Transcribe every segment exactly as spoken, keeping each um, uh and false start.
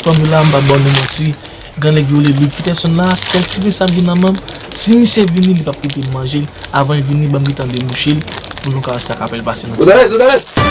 Fanmi la, m pa ba nou manti. Gran nèg yo rele Big Peterson la, se yon ti plis sa m gen nan men m. Si misye vini, li p ap kite m manje l. Avan l vini, ban m gentan debouche l pou nou ka wè sa k ap pase nan ti.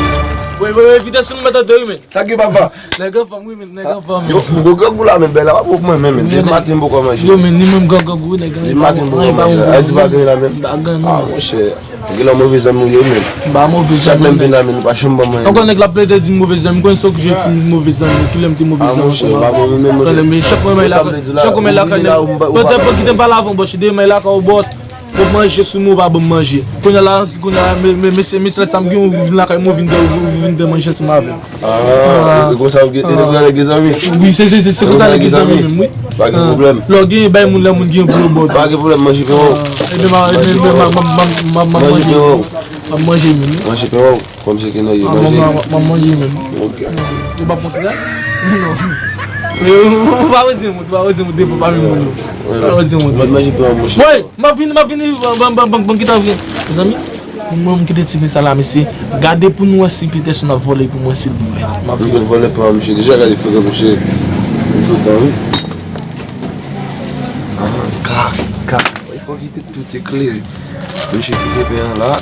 Wi, wi, wi, Peterson, m pa tande wi, men. Sa ki papa? Nèg anfòm, wi, men, nèg anfòm. Yo, m gwo grangou la, men bèl la, pa pou mwen, men, men. Depi maten m poko manje. Yo, men, ni menm grangou, nèg. Depi maten m poko manje. Ayiti pa gen la, men. Pa gen, non. Ah, monchè. Gen lè move zanmi w ye, men. M pa move zanmi. Chak lè m vin la, men, nou pa janm ban mwen. Ankò nèg la plede di m move zanmi. M konn sa k je fin move zanmi. Kilè m te move zanmi. Ah, monchè, pa mwen menm, monchè. Tande, men chak mwen may lakay, chak mwen may lakay, nèg. Pètèt pou kite m pale avan, bòs, de may lakay ou, bòs. Ou manje sou mwen, ou pa ban m manje. Kounye a la, kounye a la, men, men, mesye, mesye, sa m gen, ou vin lakay mwen, ou vin de, ou vin de manje ansanm avè m. Ah, e konsa ou gen, e konsa nèg gen zanmi? Wi, se, se, se, se konsa nèg gen zanmi menm, wi. Pa gen pwoblèm. Lè w gen, bay moun, lè moun gen pou yo ba w tou. Pa gen pwoblèm, manje pen w. Ah, ebyen, ma, ebyen, ma, ma, ma, ma, ma, manje pen w. M ap manje menm, wi. Manje pen w, kòm se ke nou ye, manje. M ap manje menm. Ok. Ou pa konti la? Non. Ou pa wè se moun, ou pa wè se moun, depo pa menm moun yo. Ou pa wè se moun. Manje pen w, monchè. Woy, m ap vini, m ap vini, ban, ban, ban, ban, ban, kite vini. Mezanmi, mwen m kite ti mesye la, mesye. Gade pou nou wè si Peterson ap vòlè pou mwen, silvouplè. M ap vini. Vòlè pa, mesye. Deja gade foto, mesye. Foto, wi. Ah, ka, ka. Fò kite tout eklere. Mesye, kite pen an la.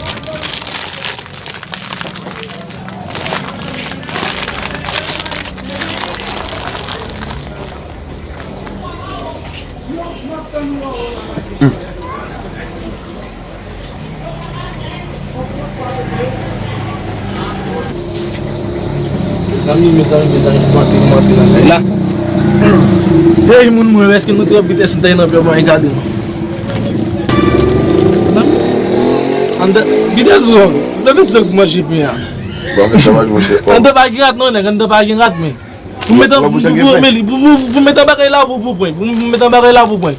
Mezanmi, mezanmi, mezanmi, nou antre, nou antre nan kay la. Hey, moun mwen, èske nou te anvi tèt sou tèy nan pye mwen, gade nou. Anndan, gide zòk, zòk, zòk manje pen an. Anndan pa gen rat non, nèg, anndan pa gen rat, men. Pou mete, pou, pou, pou, men li, pou, pou, pou mete bagay la pou, pou pwen. Pou, pou mete bagay la pou pwen.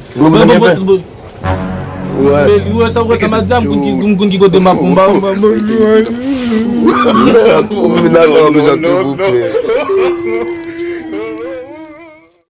Meli, ou wè sa, ou wè sa, madanm, konn ki, konn, konn ki kote m ap, m ap, m ap, m ap,